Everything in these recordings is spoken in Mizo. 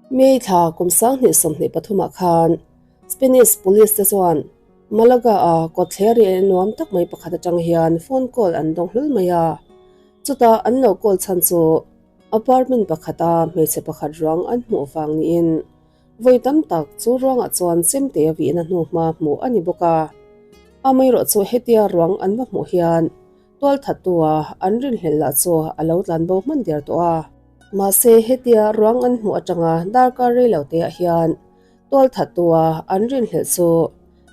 May thla kum 2023 ah khan Spanish police te chuan Malaga-a kawtthler leh nuam tak mai pakhat atang hian phone call an dawng hlul mai a. Chutah an lo call chhan chu apartment pakhata hmeichhe pakhat ruang an hmuh vang niin vawi tam tak chu ruangah chuan chemte a vihna hnuhma hmuh a ni bawk a. Amaherawhchu hetia ruang an va hmuh hian Tualthattua an rinhlelh lah chu a lo tlanbo hman der tawh a. Mahse hetia ruang an hmuh atanga darkar rei lo te ah hian tualthattua an rinhlelh chu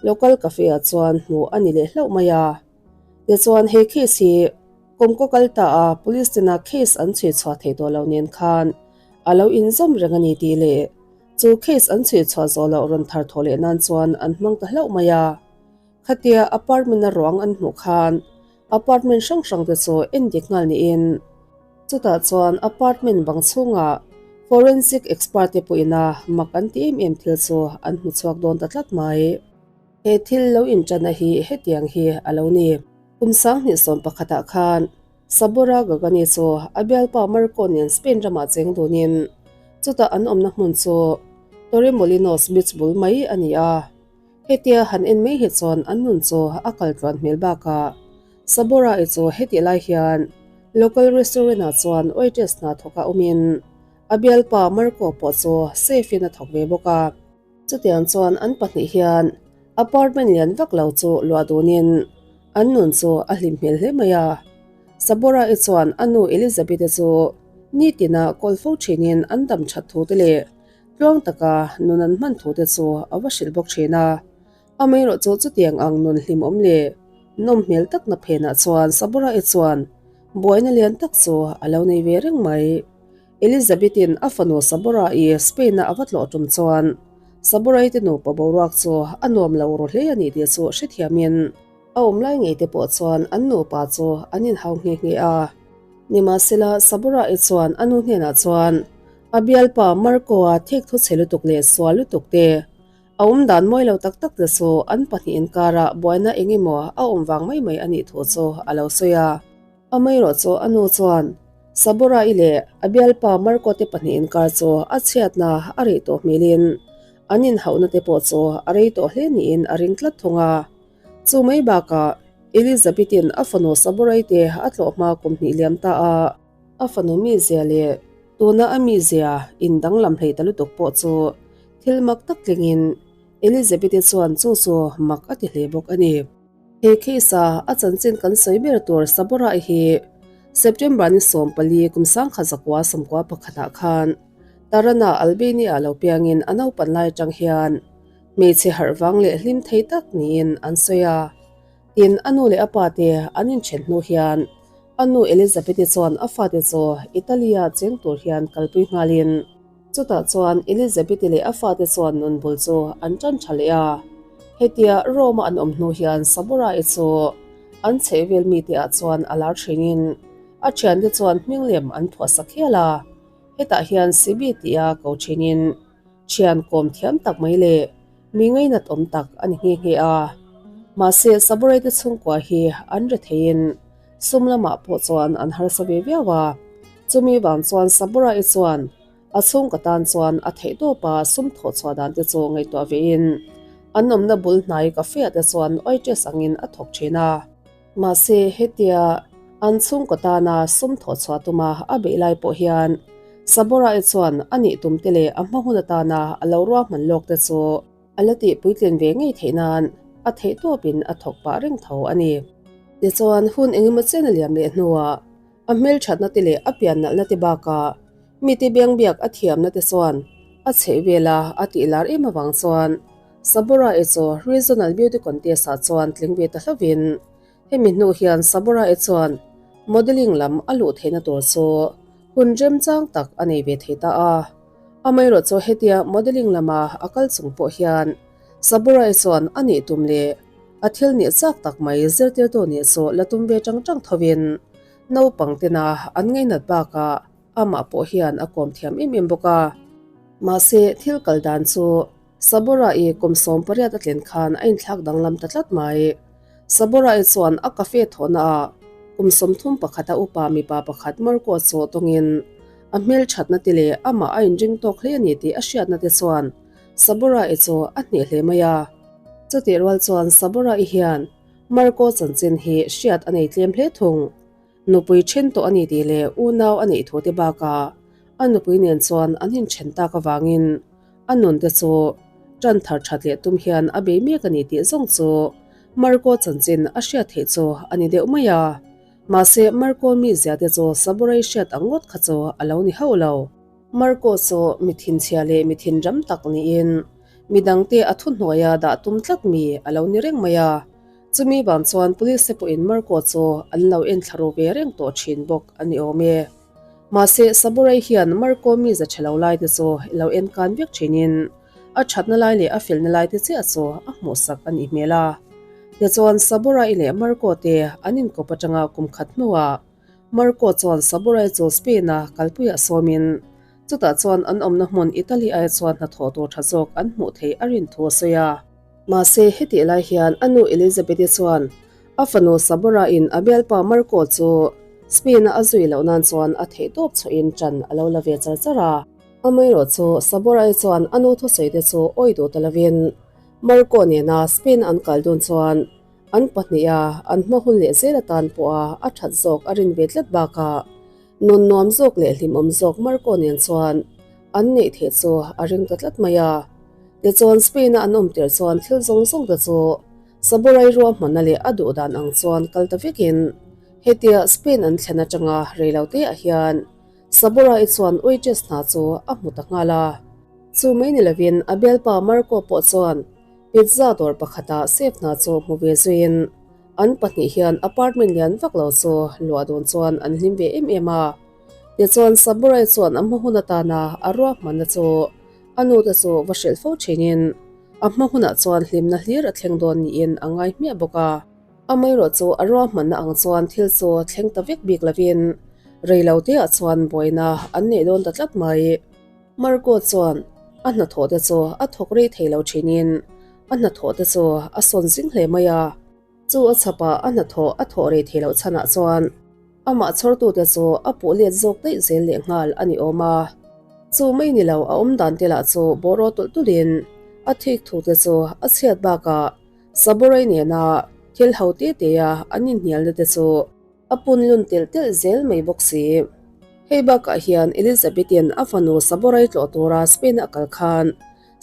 local cafe ah chuan hmuh a ni leh hlauh mai a. Tichuan he case hi Kumkaw kal ta a police tena case an chhui chhuah theih tawh loh nen khan a lo inzawm reng a ni tih leh chu case an chhui chhuah zawh loh rawn thar thawh leh nan chuan an hmang ta hlauh mai a. Khatia apartment-a ruang an hmuh khan apartment hrang hrang te chu en dik nghal niin chutah chuan apartment bang chhungah forensic expert te pawhin a mak an ti em em thil chu an hmu chhuak dawn ta tlat mai. He thil lo inṭanna hi hetiang hi a lo ni. Kum 2011 ah khan Sabora Gagani chu a bialpa Marco nen Spain ramah cheng dunin chutah an awmna hmun chu Torremolinos beach bul mai a ni a. Hetia han en mai hi chuan an nun chu a kal tluan hmel bakah Sabora-i chu hetih lai hian local restaurant-ah chuan waitress hna thawk a awmin a bialpa Marco pawh chu safe-in a thawk ve bawk a. Chutiang chuan an pahnih hian apartment lian vak lo chu luah dunin an nun chu a hlim hmel hle mai a. Sabora-i chuan a nu Elizabeth-i chu nitina kawl fo thinin an dam that thu te leh Tluang taka nun an hman thu te chu a va hrilh bawk thin a. Amaherawh chu chutiang ang nun hlimawm leh nawm hmel tak na phenah chuan Sabora-i chuan buaina lian tak chu a lo nei ve reng mai. Elizabeth-in a fanu Sabora-i Spain-a a va tlawh tum chuan Sabora-i te nupa boruak chu a nuam lo ru hle a ni tih chu hrethiamin a awm lai ngei te pawh chuan an nupa chu an inhau nghe nghe a. Nimahsela Sabora-i chuan a nu hnenah chuan A bialpa Marco-a thek thu chhe lutuk leh sual lutuk te, a awm dan mawi lo tak tak te chu an pahnih inkarah buaina eng emaw a awm vang mai mai a nih thu chu a lo sawi a. Amaherawh chu a nu chuan Sabora-i leh a bialpa Marco te pahnih inkar chu a chhiatna a rei tawh hmelin an inhauhna te pawh chu a rei tawh hle niin a ring tlat thung a. Chu mai bakah Elizabeth-in a fanu Sabora-i te a tlawh hma kum hnih liam ta a. A fanu mizia leh tuna a mizia in danglam hlei ta lutuk pawh chu thil mak tak tlingin Elizabeth-i chuan chu chu mak a ti hle bawk a ni. He case-a a chanchin kan sawi ber tur Sabora-i hi September ni 14 kum 1991 ah khan Tarana, Albania lo piangin a naupan lai atang hian hmeichhe harh vang leh hlim thei tak niin an sawi a. Tin, a nu leh a pa te an inthen hnu hian a nu Elizabeth-i chuan a fate chu Italy-a cheng tur hian kalpui nghalin, chutah chuan Elizabeth-i leh a fate chuan nun bul chu an tan tha leh a. Hetia Rome-a an awm hnu hian Sabora-i chu an chhehvel mite ah chuan a lar thinin a thiante chuan hming lem an phuah sak hial a. Hetah hian Sibi tia ko thinin thian kawm thiam tak mai leh Mi ngainat awm tak a ni nghe nghe a. Mahse, Saburai te chhungkua hi an re theiin sum lamah pawh chuan an harsa ve viau a. Chumi vang chuan Saburai chuan a chhungkaw tan chuan a theih tawpa sum thawh chhuah dan te chu ngaihtuah vein an awmna bul hnai cafe ah te chuan waitress angin a thawk thin a. Mahse, hetia an chhungkaw tana sum thawh chhuah tuma a beih lai pawh hian Sabora-i chuan a nih tum te leh a hma hun atana a lo ruahman lawk te chu a la tih puitlin ve ngei theih nan a theih tawpin a thawk pah reng tho a ni. Tichuan, hun engemaw chen a liam leh hnuah a hmelthatna te leh a pian nalhna te bakah mite biangbiak a thiamna te chuan a chheih vela a tih lar em avang chuan Sabora-i chu Regional Beauty Contest-ah chuan tling ve ta hlovin hemi hnu hian Sabora-i chuan modelling lam a luh theihna tur chu hun remchang tak a nei ve thei ta a. Amaherawh chu hetia modelling lama a kal chung pawh hian Sabora-i chuan a nih tum leh a thil nih chak tak mai zirtirtu nih chu la tum ve tang tang thovin naupang tena an ngainat bakah amah pawh hian a kawm thiam em em bawk a. Mahse thil kal dan chu Sabora-i kum 18 a tlen khan a inthlak danglam ta tlat mai. Sabora-i chuan a cafe thawhnaah kum 31 a upa mipa pakhat Marco chu tawngin A hmelthatna te leh amah a inring tawk hle a ni tih a hriatna te chuan Sabora-i chu a hneh hle mai a. Chutih rual chuan Sabora-i hian Marco chanchin hi hriat a nei tlem hle thung. Nupui then tawh a ni tih leh unau a neih thu te bakah a nupui nen chuan an inthen tak avangin a nun te chu tan thar that leh tum hian a bei mek a ni tih zawng chu Marco chanchin a hriat theih chu a ni deuh mai a. Mahse, Marco mizia te chu Saburai hriat ang ngawt kha chu a lo ni hauh lo. Marco chu mi thinchhia leh mi thinram tak niin midangte a thuhnuaia dah tum tlat mi a lo ni reng mai a. Chumi vang chuan police te pawhin Marco chu an lo enthla ru ve reng tawh thin bawk a ni awm e. Mahse, Saburai hian Marco miza tha lo lai te chu i lo enkan vek thinin a thatna lai leh a felna lai te chiah chu a hmuhsak a nih hmel a. Tichuan, Saburai leh Marco te an inkawp atanga kum khat hnuah Marco chuan Saburai chu Spain-a kalpuiah sawmin chutah chuan an awmna hmun Italy ai chuan hnathawh tur tha zawk an hmuh theih a rin thu a sawi a. Mahse, hetih lai hian a nu Elizabeth-i chuan a fanu Sabora-in a bialpa Marco chu Spain-a a zui loh nan chuan a theihtawp chhuahin ṭan a lo la ve char char a. Amaherawh chu Sabora-i chuan a nu thusawi te chu awi duh ta lovin Marco nena Spain an kal dun chuan an pahniha an hma hun leh zel atan pawha a ṭhat zawk a rin ve tlat bakah nun nuam zawk leh hlimawm zawk Marco nen chuan an neih theih chu a ring ta tlat mai a. Tichuan Spain-a an awm tir chuan thil zawng zawng te chu Saburai ruahmanna leh a duh dan ang chuan kal ta vekin hetia Spain an thlen atanga reilote ah hian Saburai chuan waitress hna chu a hmu ta nghal a. Chu mai ni lovin a bialpa Marco pawh chuan pizza dawr pakhata chef hna chu hmu ve zuiin an pahnih hian apartment lian vak lo chu luah dun chuan an hlim ve em em a. Tichuan Saburai chuan a hma hun atana a ruahmanna chu A nu te chu va hrilh fo thinin a hma hunah chuan hlimna hlir a thleng dawn niin a ngai hmiah bawk a. Amaherawh chu a ruahmanna ang chuan thil chu thleng ta vek bik lovin rei lo teah chuan buaina an neih dawn ta tlat mai. Marco chuan a hnathawh te chu a thawk rei thei lo thinin a hnathawh te chu a sawn zing hle mai a. Chu a chhapah a hnathawh a thawh rei thei loh chhanah chuan amah chhawrtute chu a puh let zawk daih zel leh nghal a ni awm a. Chu mai ni lo a awm dan te lah chu bawraw tulh tulhin a thik thu te chu a chhiat bakah Saburai nena thil ho te te a an inhnialna te chu A pun lun telh telh zel mai bawk si. Hei bakah hian Elizabeth-i'n a fanu Saborai tlawh tura Spain a kal khan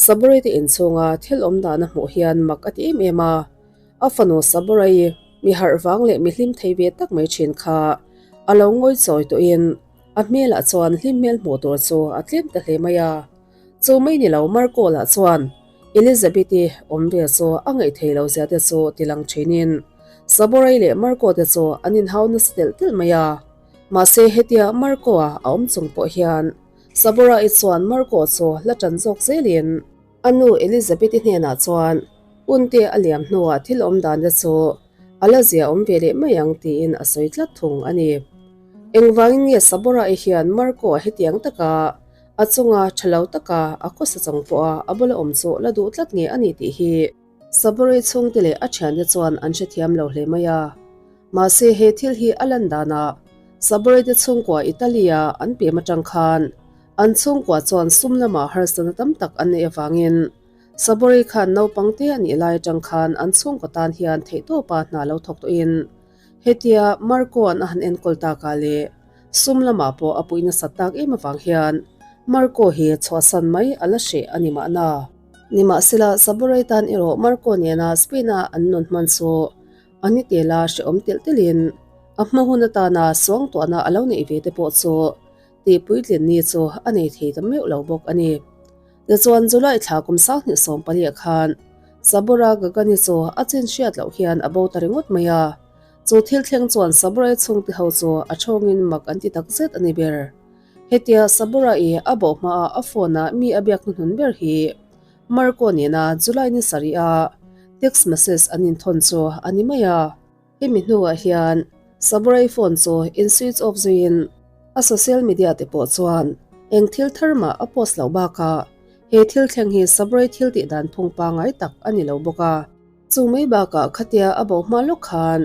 Saborai te inchhunga thil awm dan a hmuh hian mak a ti em em a. A fanu Saborai mi harh vang leh mi hlim thei ve tak mai thin kha a lo ngawi chawi tawhin a hmelah chuan hlim hmel hmuh tur chu a tlem ta hle mai a. Chu mai ni lo Marco lah chuan Elizabeth-i awm ve chu a ngaih thei lo zia te chu ti lang thinin Saborai leh Marco te chu an inhau nasa telh telh mai a. Mahse hetia Marco-a a awm chung pawh hian Saborai chuan Marco chu la tan zawk zelin a nu Elizabeth-i hnenah chuan hunte a liam hnuah thil awm dan te chu a la zia awm ve leh mai ang tiin a sawi tlat thung a ni. Engvangin nge Saborai hian Marco-a hetiang taka A chunga tha lo taka a khawsa chang pawha a bula awm chu la duh tlat nge a ni tih hi Saburi chhungte leh a thiante chuan an hrethiam lo hle mai a. Mahse he thil hi a lan danah Saburi te chhungkua Italy-a an pem atang khan an chhungkua chuan sum lamah harsatna tam tak an neih avangin Saburi khan naupang te a nih lai atang khan an chhungkaw tan hian theihtawpa hna lo thawk tawhin Hetia Marco-a'n a han enkawl takah leh sum lamah pawh a puih nasat tak em avang hian Marco hi chhuahsan mai a la hreh a ni mahna. Nimahsela, Saburai tan erawh Marco nena Spain-a an nun hman chu a ni tela hrehawm telh telhin a hma hun atana suangtuahna a lo neih ve te pawh chu tihpuitlin ni chu a nei thei ta meuh lo bawk a ni. Tichuan, July thla kum 2014 khan Sabora Gagani chu a chin hriat loh hian a bo ta ringawt mai a. Chu thil thleng chuan Sabora-i chhungte ho chu a thawngin mak an ti takzet a ni ber. Hetia Sabora-i a bo hmaa a phone-a mi a biak hnuhnun ber hi Marco nena July ni sarih-a text message an inthawn chu a ni mai a. Hemi hnuah hian Samurai phone chu in switch off zuiin a social media te pawh chuan eng thil thar mah a post loh bakah he thil thleng hi Samurai thil tih dan phung pangngai tak a ni lo bawk a. Chu mai bakah khatia a bo hma lawk khan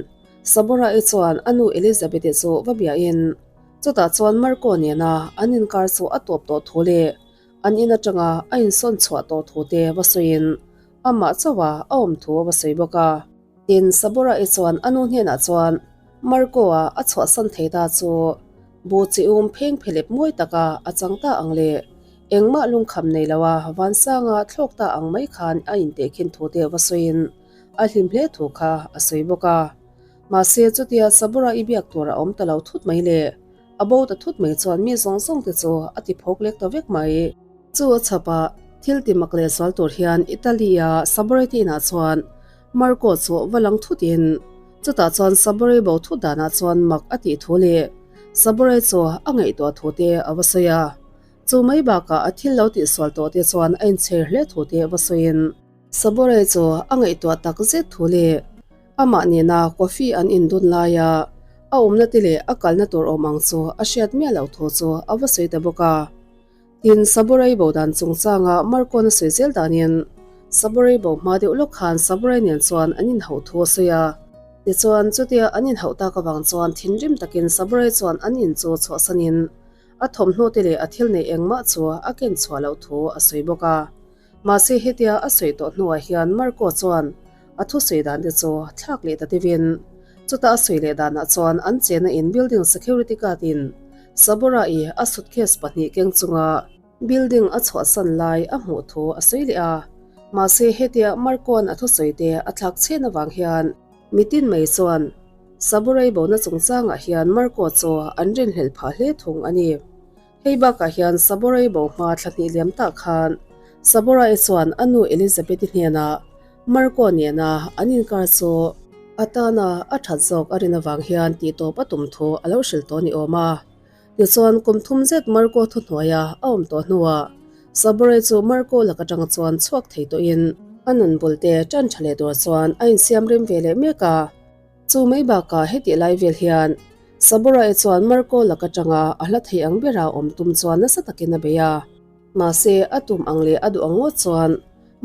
Samurai chuan a nu Elizabeth-i chu va biahin. Chutah chuan Marco nena an inkar chu a tawp tawh thu leh an in atanga a insawn chhuah tawh thu te va sawiin amah chauha a awm thu a va sawi bawk a. Tin, Sabora-i chuan a nu hnenah chuan Marco-a a chhuahsan thei ta chu bu chi um pheng phelep mawi taka a chang ta ang leh engmah lungkham nei loa vansanga thlawk ta ang mai khan a intehkhin thu te va sawiin a hlim hle thu kha a sawi bawk a. Mahse, chutia Sabora-i biak tur a awm ta lo thut mai le, a bo ta thut mai chuan mi zawng zawng te chu a ti phawk lek ta vek mai. Chu a chhapah thil ti mak leh zual tur hian Italy-a Sabora te inah chuan Marco chu va lang thutin chutah chuan Sabore bo thut danah chuan mak a tih thu leh Sabore chu a ngaihtuah thu te a va sawi a. Chu mai bakah a thil lo tihsual tawh te chuan a inchhir hle thu te va sawiin Sabore chu a ngaihtuah tak zet thu leh amah nena coffee an indun laia a awmna te leh a kalna tur awm ang chu a hriat miah loh thu chu a va sawi ta bawk a. Tin, Saburai bo dan chungchanga Markona sawi zel danin Saburai bo hma deuh lawk khan Saburai nen chuan an inhauh thu a sawi a. Tichuan, chutia an inhauh tak avang chuan thinrim takin Saburai chuan an in chu chhuahsanin a thawmhnaw te leh a thil neih engmah chu a ken chhuah loh thu a sawi bawk a. Mahse, hetia a sawi tawh hnuah hian Marco chuan a thusawi dan te chu thlak leh ta deuhin chuta a sawi leh danah chuan an chena in building security guard in Sabora-i a suitcase pahnih keng chunga building a chhuahsan lai a hmuh thu a sawi leh a. Mahse, hetia Marco-a'n a thusawi te a thlak chhen avang hian mitin mai chuan Sabora-i bona chungchangah hian Marco chu an rinhlelh phah hle thung a ni. Hei bakah hian Saborai bo hma thla hnih liam tah khan Saborai chuan a nu Elizabeth-i hnenah Marco nena an inkar chu a tana a that zawk a rin avang hian tihtawp a tum thu a lo hrilh tawh ni awm a. Tichuan kum thum zet Marco thuhnuaia a awm tawh hnuah Saborai chu Marco lak atang chuan chhuak thei tawhin a nun bul te tan tha leh tur chuan a insiam rem ve leh mek a. Chu mai bakah hetih lai vel hian Sabora-i chuan Marco lak atanga a hla thei ang bera awm tum chuan nasa takin a bei a. Mahse, a tum ang leh a duh ang ngawt chuan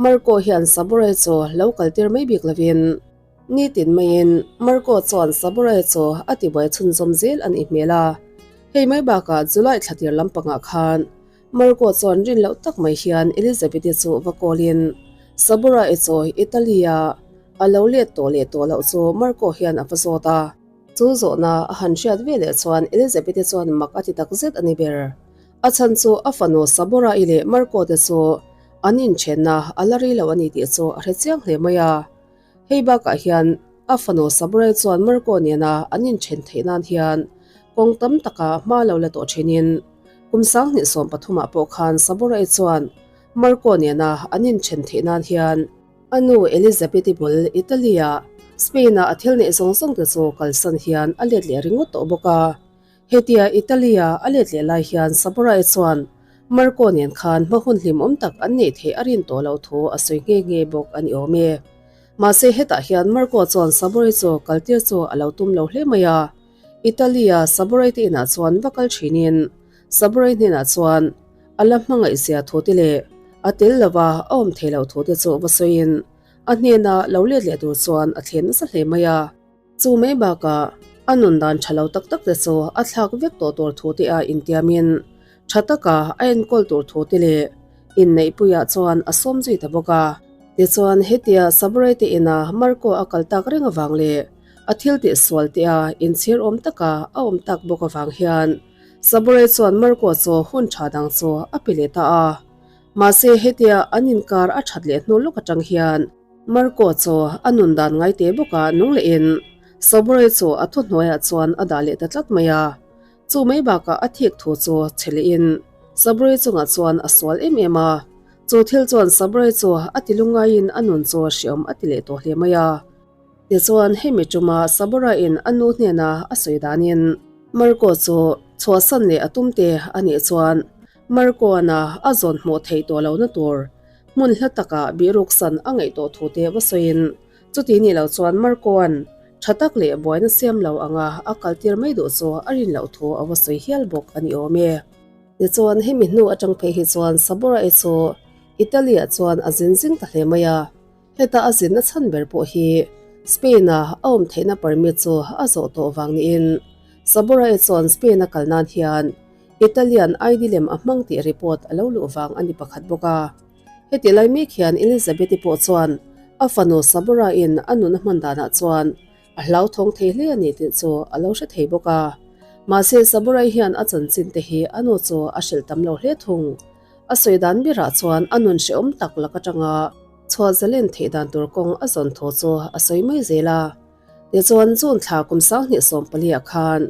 Marco hian Sabora-i chu lo kaltir mai bik lovin nitin maiin Marco chuan Sabora-i chu a tibuai chhunzawm zel a nih hmel a. Hei mai bakah July thlatir lampangah khan Marco chuan rin loh tak mai hian Elizabeth-i chu va kawlin Sabora-i chu Italy-a a lo let tawh leh tawh loh chu Marco hian a va zawt a. Chu zawhna a han hriat ve leh chuan Elizabeth-i chuan mak a ti tak zet a ni ber. A chhan chu a fanu Sabora-i leh Marco te chu an inthenna a la rei lo a ni tih chu a hre chiang hle mai a. Hei bakah hian a fanu Sabora-i chuan Marco nena an inthen theih nan hian kawng tam taka hma lo la tawh thinin kum 2013 ah pawh khan Sabora-i chuan Marco nena an inthen theih nan hian A nu Elizabeth-i bul Italy-ah Spain-a a thil neih zawng zawng te chu kalsan hian a let leh ringawt tawh bawk a. Hetia Italy-a a let leh lai hian Saborai chuan Marco nen khan hma hun hlimawm tak an neih theih a rin tawh loh thu a sawi nghe nghe bawk a ni awm e. Mahse hetah hian Marco chuan Saborai chu kaltir chu a lo tum lo hle mai a. Italy-a Saborai te inah chuan va kal thinin Saborai hnenah chuan A la hmangaihzia thu te leh a tel lova a awm thei loh thu te chu va sawiin a hnena lo let leh tur chuan a thlem nasa hle mai a. Chu mai bakah a nun dan tha lo tak tak te chu a thlak vek tawh tur thu te a intiamin tha taka a enkawl tur thu te leh inneihpuiah chuan a sawm zui ta bawk a. Tichuan hetia Samurai te ina Marco a kal tak reng avang leh a thil tih sual te a inchhir awm taka a awm tak bawk avang hian Saburai chuan Marco chu hun tha dang chu a pe leh ta a. Mahse hetia an inkar a that leh hnu lawk atang hian Marco chu a nun dan ngai te bawka nung lehin Saburai chu a thuhnuaiah chuan a dah leh ta tlat mai a. Chu mai bakah a thik thu chu che lehin Saburai chungah chuan a sual em em a. Chu thil chuan Saburai chu a ti lungaiin a nun chu hreawm a ti leh tawh hle mai a. Tichuan, hemi tuma Sabora-in a nu hnena a sawi danin Marco chu chhuahsan leh a tum te a nih chuan Marco-ana a zawn hmuh theih tawh lohna tur hmun hla takah bihruksan a ngaih tawh thu te va sawiin chuti nih loh chuan Marco-a'n tha tak leh buaina siam lo anga a kaltir mai duh chu a rin loh thu a va sawi hial bawk a ni awm e. Tichuan, hemi hnu atang phei hi chuan Sabora-i chu Italy-ah chuan a zin zing ta hle mai a. Heta a zinna chhan ber pawh hi Spain-a a awm theihna permit chu a zawh tawh vang niin. Saborae chuan Spain a kal nan hian Italian ID lem a hmang tih report a lo luh vang a ni pakhat bawk a. Heti lai mek hian Elizabeth-i pawh chuan a fanu Sabora-in a nun a hman danah chuan a hlauthawng thei hle a ni tih chu a lo hre thei bawk a. Mahse Sabora-i hian a chanchin te hi a nu chu a hrilh tam lo hle thung. A sawi dan berah chuan a nun hrehawm tak lak atanga chhuah zalen theih dan tur kawng a zawn thu chu a sawi mai zel a. Tichuan June thla kum 2014 ah khan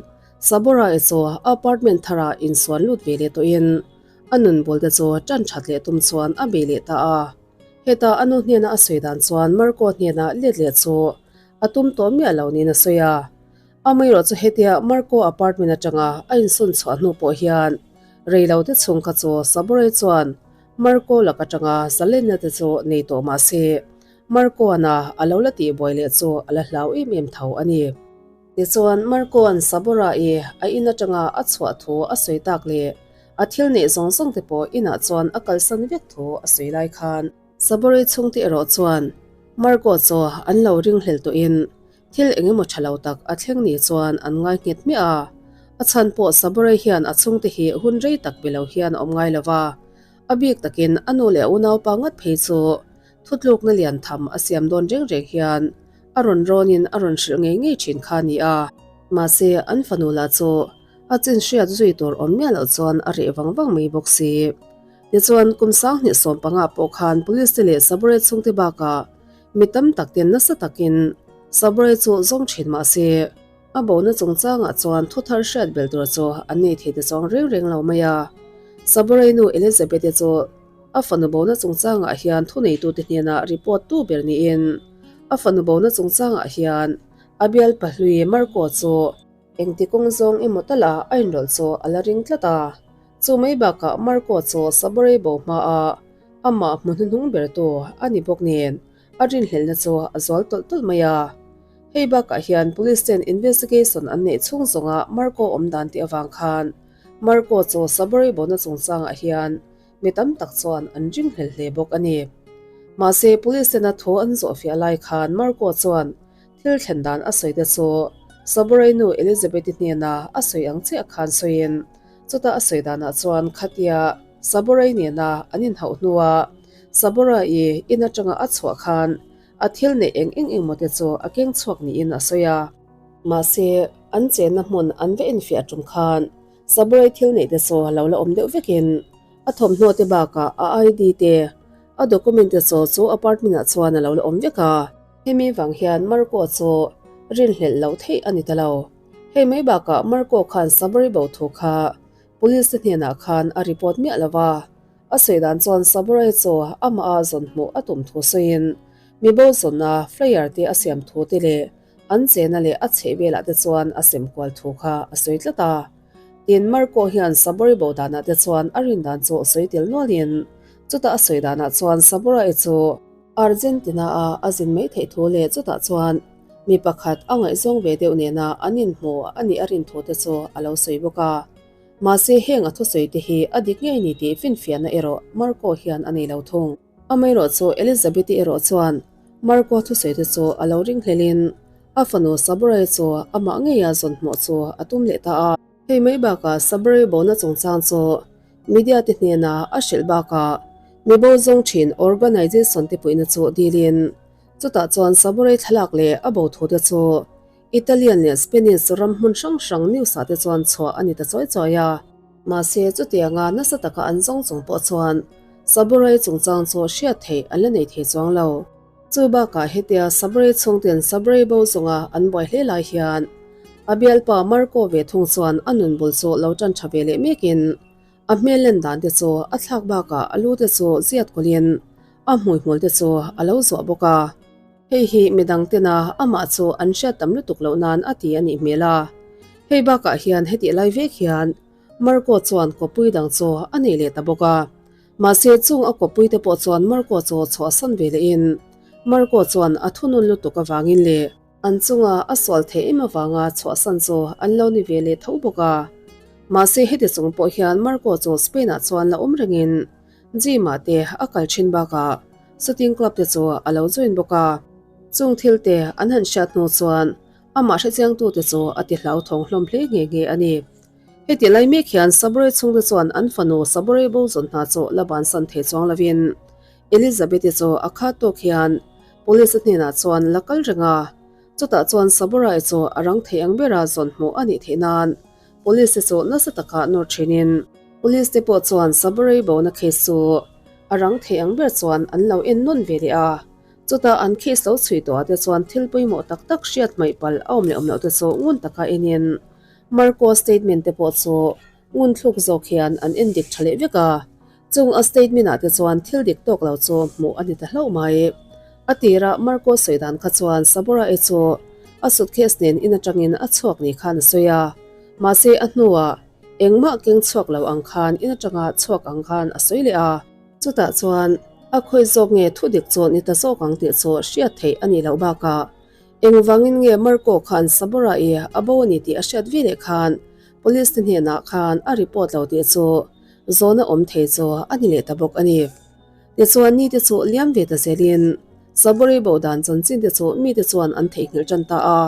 Sabora-i chu apartment tharah insuan lut ve leh tawhin a nun bul te chu tan that leh tum chuan a bei leh ta a. Heta a nu hnena a sawi dan chuan Marco hnena let leh chu a tum tawh miah lo niin a sawi a. Amaherawh chu hetia Marco apartment atanga a insawn chhuah hnu pawh hian rei lo te chhung kha chu Sabora-i chuan Marco lak atanga zalenna te chu nei tawh mah se Marco-ana a lo la tihbuai leh chu a la hlau em em tho a ni. Tichuan, Marco-a'n Sabora-i a in atanga a chhuah thu a sawi tak leh a thil neih zawng zawng te pawh inah chuan a kalsan vek thu a sawi lai khan, Sabora-i chhungte erawh chuan Marco chu an lo ringhlel tawhin thil eng emaw tha lo tak a thleng ni chuan an ngai nghet hmiah a. A chhan pawh Sabora-i hian a chhungte hi hun rei tak be lo hian a awm ngai lo va, a bik takin a nu leh a unaupa ngat phei chu Thutlukna lian tham a siam dawn reng reng hian a rawn rawnin a rawn hrilh ngei ngei thin kha a ni a. Mahse, an fanu lah chu a chin hriat zui tur awm miah loh chuan a reh vang vang mai bawk si. Tichuan, kum 2015 pawh khan Police te leh Sabore chhungte bakah mi tam tak ten nasa takin Sabore chu zawng thin mah se, a bona chungchangah chuan thu thar hriat bel tur chu an nei thei ta chuang reng reng lo mai a. Sabore nu Elizabeth-i chu A fanu bona chungchangah hian thuneitute hnenah report tu ber niin a fanu bona chungchangah hian a bial pahlui Marco chu engti kawng zawng emaw tala a inrawlh chu a la ring tlat a. Chu mai bakah Marco chu Saborei bo hmaa amah hmu hnuhnung bertu a ni bawk nen a rinhlelhna chu a zual tawlh tawlh mai a. Hei bakah hian police ten investigation an neih chhung zawnga Marco awm dan tih avang khan Marco chu Saborei bona chungchangah hian Mi tam tak chuan an ringhlel hle bawk a ni. Mahse, police tena thu an zawhfiah lai khan Marco chuan thil thlen dan a sawi te chu Saburai nu Elizabeth-i hnena a sawi ang chiah khan sawiin chuta a sawi danah chuan khatia Saburai nena an inhauh hnua Saburai-i in atanga a chhuah khan a thil neih eng eng emaw te chu a keng chhuak niin a sawi a. Mahse, an chenna hmun an va enfiah tum khan Saburai thil neih te chu a lo la awm deuh vekin a thawmhnaw te bakah a ID te, a document te chaw chu apartment ah chuan a lo la awm vek a. Hemi vang hian Marco chu rinhlelh loh theih a ni ta lo. Hei mai bakah Marco khan Saburai bo thu kha police te hnenah khan a report miah lo va. A sawi dan chuan Saburai chu amah a zawn hmuh a tum thu sawiin mi bo zawnna flyer te a siam thu te leh An chena leh a chheh velah te chuan a sem kual thu kha a sawi tlat a. Tin, Marco hian Sabori bo danah te chuan a rin dan chu a sawi tel nualin, chutah a sawi danah chuan Sabora-i chu Argentina-a a zin mai theih thu leh chutah chuan mi pakhat a ngaihzawng ve deuh nena an inhmu a nih a rin thu te chu a lo sawi bawk a. Mahse, heng a thusawi te hi a dik ngei ni tih finfiahna erawh Marco hian a nei lo thung. Amaherawh chu Elizabeth-i erawh chuan Marco thusawi te chu a lo ringhlelin a fanu Saborai chu amah ngeia zawn hmuh chu a tum leh ta a. Hei mai bakah Saborai bona chungchang chu media te hnena a hrilh bakah mi bo zawng thin organisation te puihna chu dilin chutah chuan Saborai thlalak leh a bo thu te chu Italian leh Spanish ram hmun hrang hrang news ah te chuan chhuah a ni ta chawi chawi a. Mahse, chutianga nasa taka an zawng chung pawh chuan Saburai chungchang chu hriat theih an la nei thei chuang lo. Chu bakah hetia Saburai chhungten Saburai bo zawnga an buai hle lai hian a bialpa Marco ve thung chuan a nun bul chu lo tan tha ve leh mekin a hmel len dan te chu a thlak bakah a lu te chu ziat kawlhin a hmuihmul te chu a lo zuah bawk a. Hei hi midang tena amah chu an hriat tam lutuk loh nan a ti a nih hmel a. Hei bakah hian hetih lai vek hian Marco chuan kawppui dang chu a nei leh ta bawk a. Mahse chung a kawppui te pawh chuan Marco chu chhuahsan ve lehin Marco chuan a thunun lutuk avangin leh an chunga a sual theih em avanga chhuahsan chu an lo ni ve leh tho bawk a. Mahse heti chung pawh hian Marco chu Spain-ah chuan la awm rengin Gym ah te a kal thin bakah shooting club te chu a lo join bawk a. Chung thil te an han hriat hnu chuan Amah hrechiangtute chu a ti hlauthawng hlawm hle nghe nghe a ni. Heti lai mek hian Saburai chhungte chuan an fanu Saburai bo zawn hna chu la bansan thei chuang lovin Elizabeth-i chu a khat tawk hian Police-a hnenah chuan la kal reng a. Chutah chuan Saburai chu a rang thei ang bera zawn hmuh a nih theih nan Police-te chu nasa taka nawr thinin Police-te pawh chuan Saburai bona case chu a rang thei ang ber chuan an lo en nawn ve leh a. Chutah an case lo chhui tawhah te chuan thil pawimawh tak tak hriat hmaih palh a awm leh awm loh te chu ngun taka enin Marco statement te pawh chu ngun thluk zawk hian an en dik tha leh vek a. Chung a statement ah te chuan thil dik tawk lo chu hmuh a ni ta hlauh mai. A tirah Marco sawi dan kha chuan Sabora-i chu a suitcase nen in atangin a chhuak ni khan a sawi a. Mahse a hnuah engmah keng chhuak lo ang khan in atanga chhuak ang khan a sawi leh a. Chutah chuan a khawi zawk nge thu dik chu ni ta zawk ang tih chu hriat theih a nih loh bakah engvangin nge Marco khan Sabora-i a bo a ni tih a hriat ve leh khan Police te hnenah khan a report lo tih chu zawhna awm thei chu a ni leh ta bawk a ni. Tichuan nite chu liam ve ta zelin Sabori bo dan chanchin te chu mite chuan an theihnghilh tan ta a.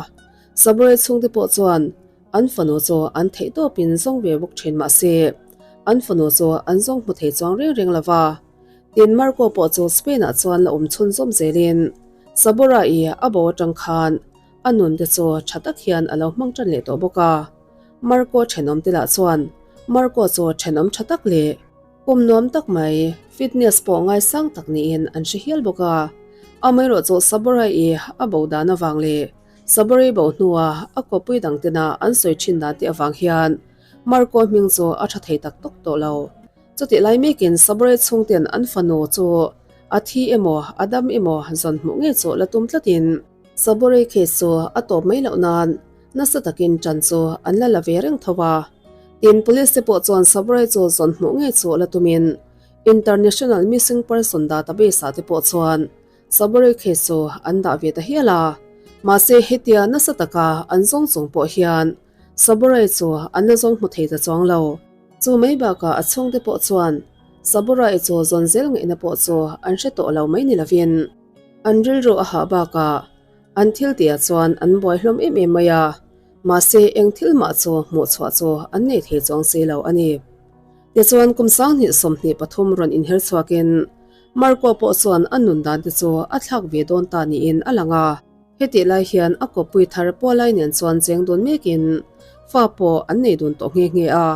Sabori chhungte pawh chuan an fanu chu an theih tawpin zawng ve bawk thin mah se an fanu chu an zawng hmu thei chuang reng reng lo va. Tin Marco pawh chu Spain-ah chuan la awm chhunzawm zelin Sabora-i a bo atang khan A nun te chu tha tak hian a lo hmang tan leh tawh bawk a. Marco thenawm te lah chuan Marco chu thenawm tha tak leh kum nuam tak mai, fitness pawh ngaisang tak niin an hre hial bawk a. Amaherawh chu Saborai-i a bo dan avang leh Saborai bo hnua a kawpui dang tena an sawi thin dan te avang hian Marco hming chu a tha thei tak tawk tawh lo. Chutih lai mekin Saborai chhungten an fanu chu a thi emaw a dam emaw zawn hmuh ngei chu la tum tlatin, Saburai case chu a tawp mai loh nan nasa takin ṭan chu an la la ve reng tho a. Tin, police te pawh chuan Saburai chu zawn hmuh ngei chu la tumin International Missing Person Database ah te pawh chuan Saburai case chu an dah ve ta hial a. Mahse, hetia nasa taka an zawng chung pawh hian Saburai chu an la zawng hmu thei ta chuang lo. Chu mai bakah a chhungte pawh chuan Saburai chu zawn zel ngaihna pawh chu an hre tawh lo mai ni lovin, An rilru a hah bakah an thil tihah chuan an buai hlawm em em mai a, mahse eng thil mah chu hmuh chhuah chu an nei thei chuang si lo a ni. Tichuan kum 20 23 rawn inher chhuakin Marco pawh chuan a nun dan te chu a thlak ve dawn ta niin a lang a. Hetih lai hian a kawppui thar Pualai nen chuan cheng dun mekin fa pawh an nei dun tawh nghe nghe a.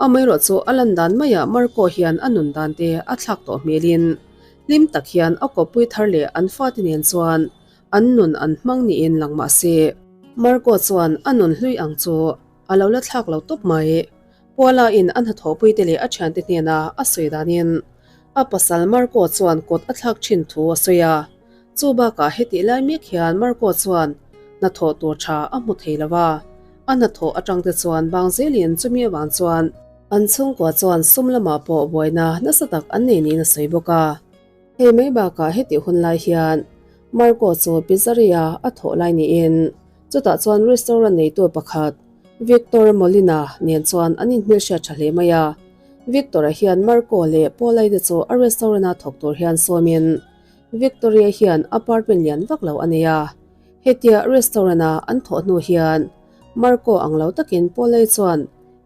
Amaherawh chu a lan dan maiah Marco hian a nun dan te a thlak tawh hmelin hlim tak hian a kawppui thar leh an fate nen chuan an nun an hmang niin lang mah se. Marco chuan a nun hlui ang chu a lo la thlak lo tawp mai. Puala in a hnathawhpui te leh a thiante hnena a sawi danin a pasal Marco chuan kut a thlak thin thu a sawi a. Chu bakah hetih lai mek hian Marco chuan hnathawh tur tha a hmu thei lo a, a hnathawh atang te chuan bang zelin chumi avang chuan an chhungkua chuan sum lamah pawh buaina nasa tak an nei niin a sawi bawk a. Hei mai bakah hetih hun lai hian Marco chu pizzeria a thawh lai niin chutah chuan restaurant neitu pakhat Victor Molina nen chuan an inhmelhriat tha hle mai a. Victor-a hian Marco leh Paul-a te chu a restaurant-a thawk tur hian sawmin Victoria hian apartment lian vak lo a nei a, hetia restaurant-a an thawh hnu hian Marco ang lo takin Paul-a chuan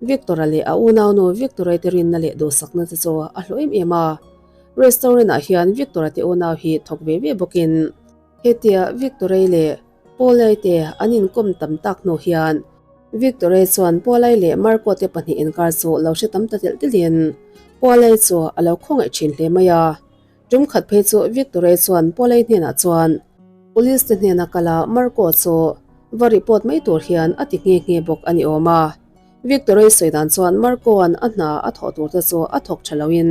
Victor-a leh a unaunu Victoria te rinna leh duhsakna te chu a hlawh em em a. Restaurant-ah hian Victor-a te unau hi thawk ve ve bawkin hetia Victoria leh Paul-a te an inkawm tam tak hnu hian Victoria chuan Paul-a leh Marco te pahnih inkar chu lo hre tam ta telh telhin Paul-a chu a lo khawngaih thin hle mai a. Tum khat phei chu Victoria chuan Paulai hnenah chuan Police te hnena kal a Marco chu va report mai tur hian a ti nghe nghe bawk a ni awm a. Victoria sawi dan chuan Marco-a'n a hna a thawh tur te chu a thawk tha loin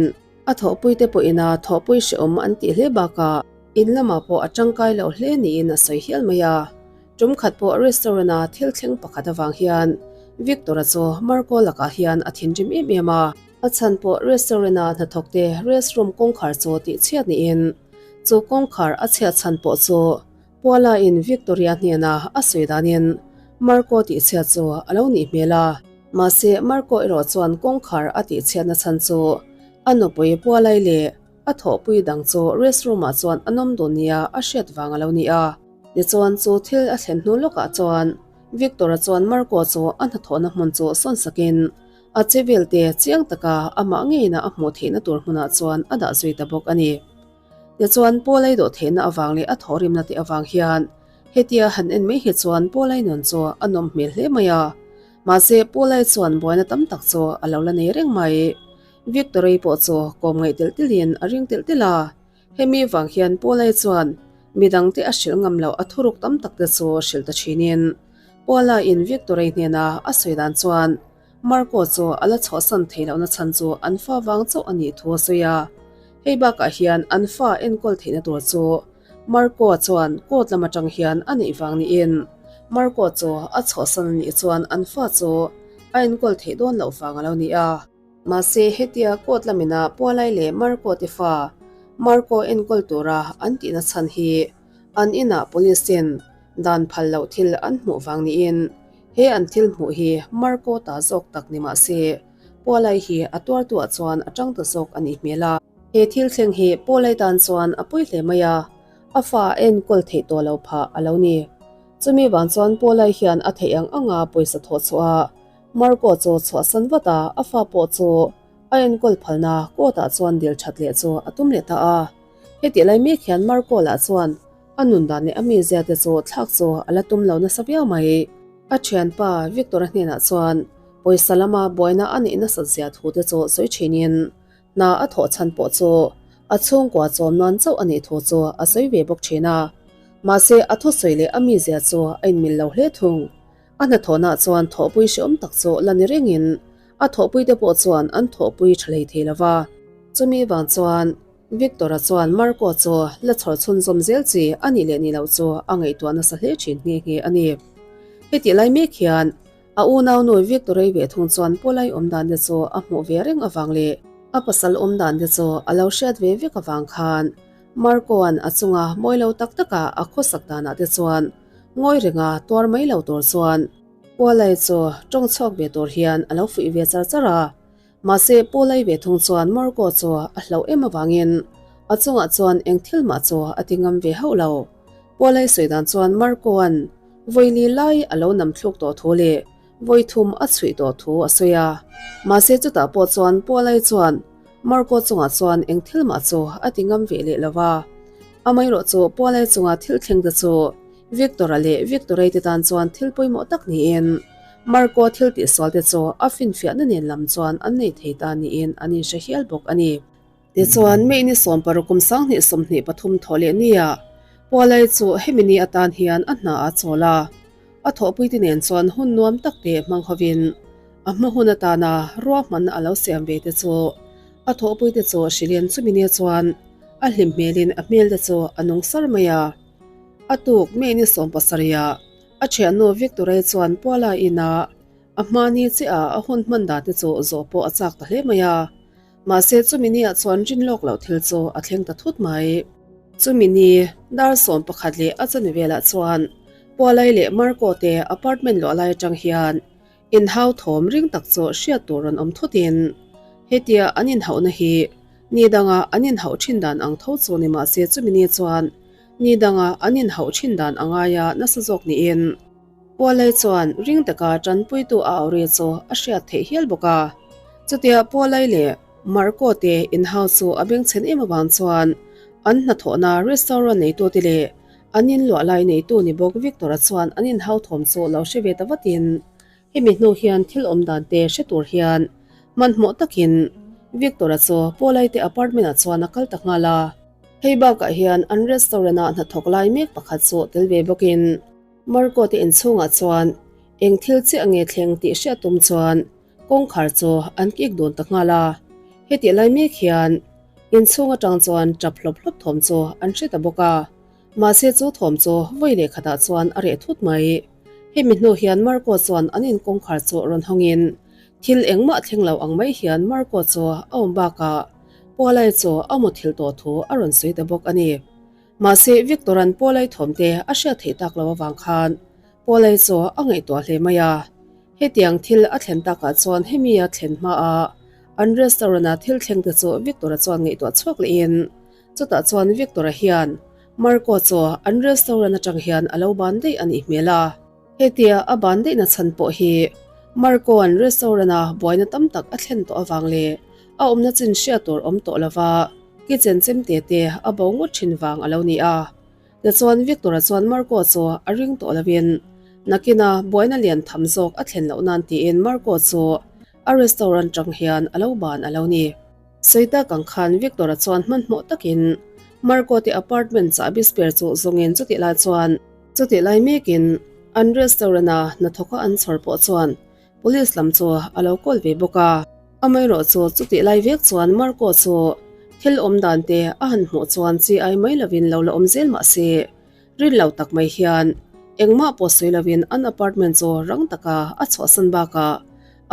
a thawhpui te pawhin a thawhpui hrehawm an tih hle bakah in lamah pawh a tangkai lo hle niin a sawi hial mai a. Tum khat pawh restaurant-a thil thleng pakhat avang hian Victor-a chu Marco lakah hian a thinrim em em a. A chhan pawh restaurant-a hnathawkte restroom kawngkhar chu tih chhiat niin chu kawngkhar a chhiat chhan pawh chu Puala-in Victoria hnena a sawi danin Marco tih chhiat chu a lo nih hmel a. Mahse, Marco erawh chuan kawngkhar a tih chhiatna chhan chu a nupui Pualai leh a thawhpui dang chu restroom-ah chuan a nawm dun nia a hriat vang a lo ni a. Tichuan chu thil a thlen hnu lawkah chuan. Victor-a chuan Marco chu a hnathawhna hmun chu sawn sakin a che vel te chiang taka amah ngeina a hmuh theihna tur hmunah chuan a dah zui ta bawk a ni. Tichuan, Paul-a i dawh theihna avang leh a thawhrimna te avang hian hetia han en mai hi chuan Paul-a i nun chu a nawm hmel hle mai a. Mahse, Paul-a chuan buaina tam tak chu a lo la nei reng mai. Victor-i pawh chu kawm ngaih telh telhin a ring telh telh a. Hemi vang hian Paul-a chuan midangte a hrilh ngam loh a thuruk tam tak te chu hrilh ta thinin Paul-a in Victor-i hnena a sawi dan chuan Marco chu a la chhuahsan theih lohna chhan chu an fa vang chauh a nih thu a sawi a. Hei bakah hian an fa enkawl theihna tur chu Marco chuan court lam atang hian a neih vang niin Marco chu a chhuahsan a nih chuan an fa chu a enkawl theih dawn loh vang a lo ni a. Mahse hetia court lamina Pualai leh Marco te fa Marco enkawl tura an tihna chhan hi an inah police ten dan phal loh thil an hmuh vang niin he an thil hmuh hi Marco ta zawk tak ni mahse Pualai hi a tuartuah chuan a tang ta zawk a nih hmel a. He thil thleng hi Paul-a tan chuan a pawi hle mai a, a fa a enkawl theih tawh lo phah a lo ni. Chumi vang chuan Paul-a hian a theih ang anga pawisa thawh chhuah a, Marco chu chhuahsan vat a, a fa pawh chu a enkawl phalna court-ah chuan dil that leh chu a tum leh ta a. Hetih lai mek hian Marco lah chuan a nun dan leh a mizia te chu thlak chu a la tum lo nasa viau mai. A thianpa Victor-a hnenah chuan pawisa lama buaina a neih nasat zia thu te chu sawi thinin, Hna a thawh chhan pawh chu a chhungkua chawm nan chauh a nih thu chu a sawi ve bawk thin a. Mahse a thusawi leh a mizia chu a inmil lo hle thung. A hnathawhnah chuan thawhpui hrehawm tak chu la ni rengin a thawhpuite pawh chuan an thawhpui tha hlei thei lo va. Chumi vang chuan Victor-a chuan Marco chu la chhawr chhunzawm zel chi a nih leh nih loh chu a ngaihtuah nasa hle thin nghe nghe a ni. Hetih lai mek hian A unaunu Victory ve thung chuan Paul-i awm dan te chu a hmuh ve reng avang leh a pasal awm dan te chu a lo hriat ve vek avang khan Marco-a'n a chunga mawi lo tak taka a khawsak danah te chuan ngawi renga tuar mai lo tur chuan Paul-i chu tawng chhuak ve tur hian a lo fuih ve char char a. Mahse, Paul-i ve thung chuan Marco chu a hlauh em avangin a chungah chuan eng thil mah chu a ti ngam ve hauh lo. Paul-i sawi dan chuan Marco-a'n vawi li lai a lo nam thluk tawh thu leh vawi thum a chhuih tawh thu a sawi a. Mahse, chutah pawh chuan Paul-i chuan Marco chungah chuan eng thil mah chu a ti ngam ve leh lo va. Amaherawhchu Paul-i chunga thil thleng te chu Victor-a leh Victor-i te tan chuan thil pawimawh tak niin Marco thil tihsual te chu a finfiahna nen lam chuan an nei thei ta niin an inhre hial bawk a ni. Tichuan, May ni 16 kum 2023 thawh leh nia Pualai chu hemi ni atan hian a hna a chawl a, a thawhpuite nen chuan hun nuam tak te hmang hovin a hma hun atana ruahmanna a lo siam ve te chu a thawhpuite chu hrilhin chumi nia chuan a hlim hmelin a hmel te chu a nung sar mai a. A tuk May ni 17 ah A thiannu Victoria chuan Puala inah a hmani chiah a hun hman dan te chu zawh pawh a chak ta hle mai a. Mahse chumi ni ah chuan rin lawk loh thil chu a thleng ta thut mai. Chumi ni dar 11 leh a chani velah chuan Pualai leh Marco te apartment luah lai atang hian inhau thawm ring tak chu hriat tur rawn awm thutin hetia an inhauhna hi ni danga an inhauh thin dan ang tho chu ni mahse chumi ni chuan Ni danga an inhauh thin dan a ngai a nasa zawk niin Pualei chuan ring taka tanpuitu a au ri chu a hriat theih hial bawk a. Chutia Pualei leh Marco te inhau chu a bengchhen em avang chuan an hnathawhna restaurant neitute leh an inluah lai neitu ni bawk Victor-a chuan an inhau thawm chu lo hre ve ta vatin hemi hnu hian thil awm dan te hre tur hian hmanhmawh takin Victor-a chu Pualei te apartment-ah chuan a kal ta nghal a. Hei bakah hian an restaurant-a hnathawk lai mek pakhat chu tel ve bawkin Marco te inchhungah chuan eng thil chiah nge thleng tih hriat tum chuan kawngkhar chu an kik dun ta nghal a. Hetih lai mek hian inchhung atang chuan tap hlawp hlawp thawm chu an hre ta bawk a. Mahse chu thawm chu vawi leh khatah chuan a reh thut mai. Hemi hnu hian Marco chuan an in kawngkhar chu rawn hawngin thil engmah thleng lo ang mai hian Marco chu a awm bakah Paulai chu a muthilh tawh thu a rawn sawi ta bawk a ni. Mahse Victor-a'n Paulai thawmte a hriat theih tak loh avang khan Paulai chu a ngaihtuah hle mai a. Hetiang thil a thlen takah chuan hemi a thlen hmaah an restaurant-a thil thlengte chu Victor-a chuan ngaihtuah chhuak lehin chutah chuan Victor-a hian Marco chu an restaurant atang hian a lo ban daih a nih hmel a. Hetia a ban daihna chhan pawh hi Marco-a'n restaurant-a buaina tam tak a thlen tawh avang leh a awmna chin hriat tur awm tawh lova kitchen chemte te a bo ngawt thin vang a lo ni a. Tichuan Victor-a chuan Marco chu a ring tawh lovin nakina buaina lian tham zawk a thlen loh nan tiin Marco chu a restaurant tang hian a lo ban a lo ni. Sawi tak ang khan Victor-a chuan hmanhmawh takin Marco te apartment chahbi spare chu zawngin chutih lai chuan Chutih lai mekin an restaurant-a hnathawka an chhawr pawh chuan police lam chu a lo call ve bawk a. Amaherawhchu chutih lai vek chuan Marco chu thil awm dan te a han hmuh chuan chi ai mai lovin lo la awm zel mah se, rin lo tak mai hian engmah pawh sawi lovin an apartment chu rang taka a chhuahsan bakah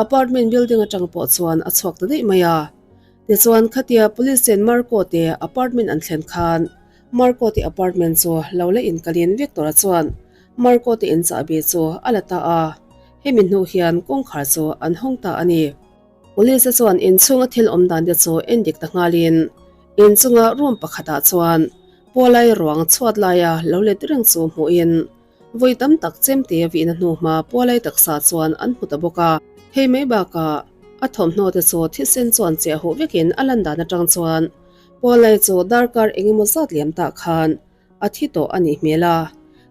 apartment building atang pawh chuan a chhuak ta daih mai a. Tichuan khatia police ten Marco te apartment an thlen khan Marco te apartment chu lo la inkalin Victor-a chuan Marco te in chahbi chu a la ta a, hemi hnu hian kawngkhar chu an hawng ta a ni. Police-a chuan inchhunga thil awm dan te chu en dik ta nghalin inchunga room pakhatah chuan Pawlai ruang chhuat laia lo let reng chu hmuhin vawi tam tak chemte vihna hnu hma Pawlai taksa chuan an hmu ta bawk a. Hei mai bakah a thawmhnaw te chu thisen chuan chiah huh vekin a lan dan atang chuan Pawlai chu darkar engemaw zat liam tah khan a thi tawh a nih hmel a.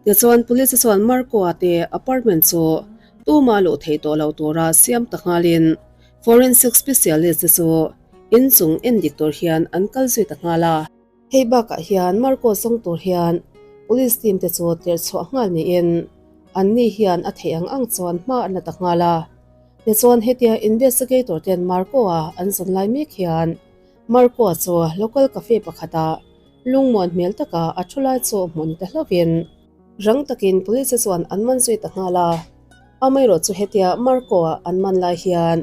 Tichuan Police chuan Marco-a te apartment chu tuma luh theih tawh lo tura siam ta nghalin forensic specialist te chu inchung en dik tur hian an kal zui ta nghal a. Hei bakah hian Marco zawng tur hian Police team te chu tirh chhuah nghal niin anni hian a theih ang ang chuan hma an la ta nghal a. Tichuan hetia investigator ten Marco-a an zawn lai mek hian Marco-a chu local cafe pakhatah lungmuan hmel taka a thu lai chu hmuh ni ta hlauhin rang takin police chuan an man zui ta nghal a. Amaherawh chu hetia Marco-a an man lai hian